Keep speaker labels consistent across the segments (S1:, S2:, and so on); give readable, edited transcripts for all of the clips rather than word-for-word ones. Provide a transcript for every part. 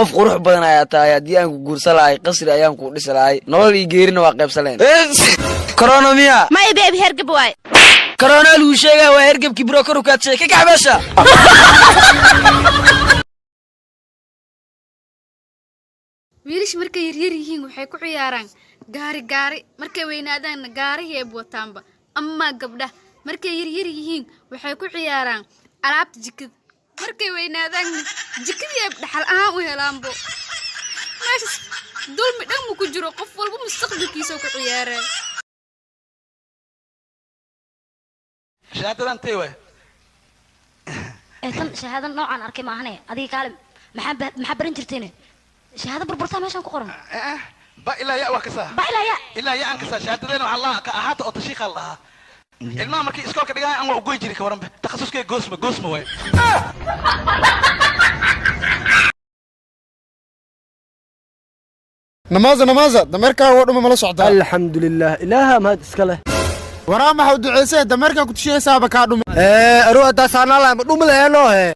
S1: Qof qurux badan ayaa tahay. Haddii aan ku guursan lahay, qasri ayaan kuu dhisi lahay. Nolol iyo geerina waa qaybsan lahayn. Corona miya?
S2: Maya baby, hergab waay.
S1: Corona lagu sheegaya, waa hergebkii bro. Kor u kaadshay, ka kax meesha.
S2: Wiilasha markay yaryar yihiin waxay ku ciyaaraan gaari gaari, markay weynaadaanna gaarihii ay wataanba. Amaa gabdhaha markay yaryar yihiin waxay ku ciyaaraan alaabta jikada, markay weynaadaanna jikadii ay dhaxal ahaan u helaanbo. Meeshas dulmi dhan mu ku jiro? Qof walba mustaqbalkiisa ku ciyaaraya.
S3: Shahaadadan tee waay?
S4: Ee tan shahaado noocaan arkay maahane. Adiga kaale, maxaa baran jirteen? Shahaado burburtaa meeshaan ku qoran.
S3: Ba ilaa ya waa kasaa.
S4: Ba ilaa ya.
S3: Ilaa ya aan kasaa. Shahaadadeena waxaa lahaa ka ahaata oo tashiiqa la dhahaa. Ilmaha markii iskoolka dhigahay aan waa ugoy jiray. Ka waranbe, takhasuskee goosma goosma waay.
S5: Namaza, namaza, dameerkaaga oo dhuma mala socdaa?
S6: Alxamdulilah, ilaaha mahad iska leh.
S5: Waraa, maxaa u duceysay? Dameerkaa ku tushiyaysaaba kaa dhume.
S6: Ee aru haddaa saanaa ma dhumi laheeno he.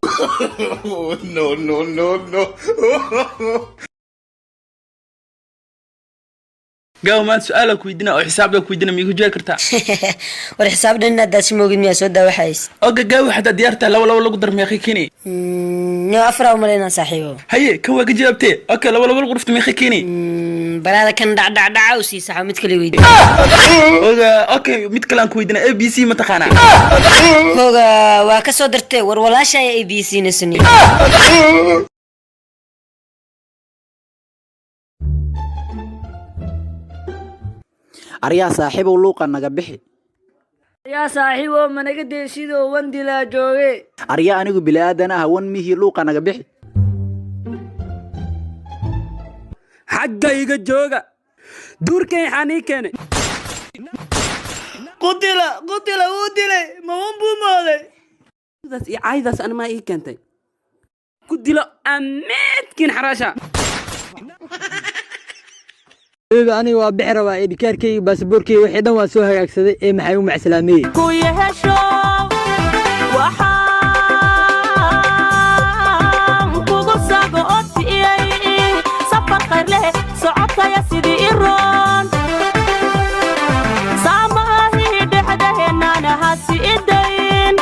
S7: No, no, no, no.
S8: Gaaw, maanta su-aala ku weydiina oo xisaabda ku weydiina, miigu jawaabi kartaa?
S9: War, xisaab dhan inaad daadsi moogid miyaa? Soo daawaxays.
S8: Oga gaawi, xataa diyaartaa, laba laba lagu dar meeqay keeni?
S9: No, afraa umalaynaa, saaxiibo.
S8: Haye, kan waa ka jawaabtee. Okay, laba laba lagu dhufto meeqay keeni?
S9: Balaada kan dhacdhacdhaca u sii saxo, mid kale weydi.
S8: Oga, okay, mid kale aan ku weydiina. A b c ma taqaanaa?
S9: Oga, waa ka soo dartee. War, walaashaaya a b c nasani.
S10: Aryaa saaxiibow, luuqa naga bixi.
S11: Yaa saaxiibow, managa deesidoo wan dilaa jooge.
S10: Aryaa, anigu bilaadan ah wan mihii, luuqa naga bixi.
S11: Xagga iga jooga, duurkay xanii keenay. Qutila, qutila, wuu dilay, ma wan buu mooday?
S12: Daas iyo caaydaas animaa ii keentay ku dilo ameedkiin xaraasha.
S6: Baby, aniga waa bixi rabaa. Ee dhikaarkayga, baasaboorkayga, wixii dhan waa soo hagaagsaday. Ee maxay u macsalaameeyey?
S13: Ku yeesho waxaan kugu sago odiyey safar khayr leh, socotaya sidii iroon saamahii dhexdaheenana hasi idayn.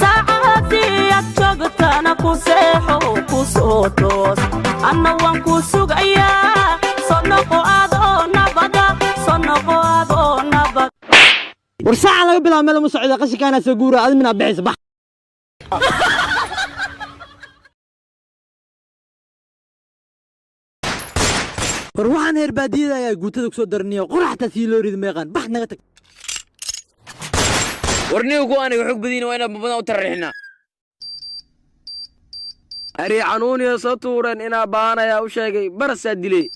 S13: Saacadii ad joogtana ku seexo, ku soo toos, anna waan ku sugayaa. Soo noqo adoo nabada, soo noqo adoo nabad.
S6: War, saaca laga bilaabo meel uma socda. Qashinkaanaa soo guura, adi minaa bixaysa, bax. War, waxaan heer baadiyada ayaa guutada kusoo daraniyo qoraxtaa sii loo ridi meeqaan. Bax, naga tag.
S1: War niga ku aniga xog badiina, waa inaan badan u tararixnaa. Ari xanuuniyo soo tuureen inaa baanayaa u sheegay, barasaa dilay.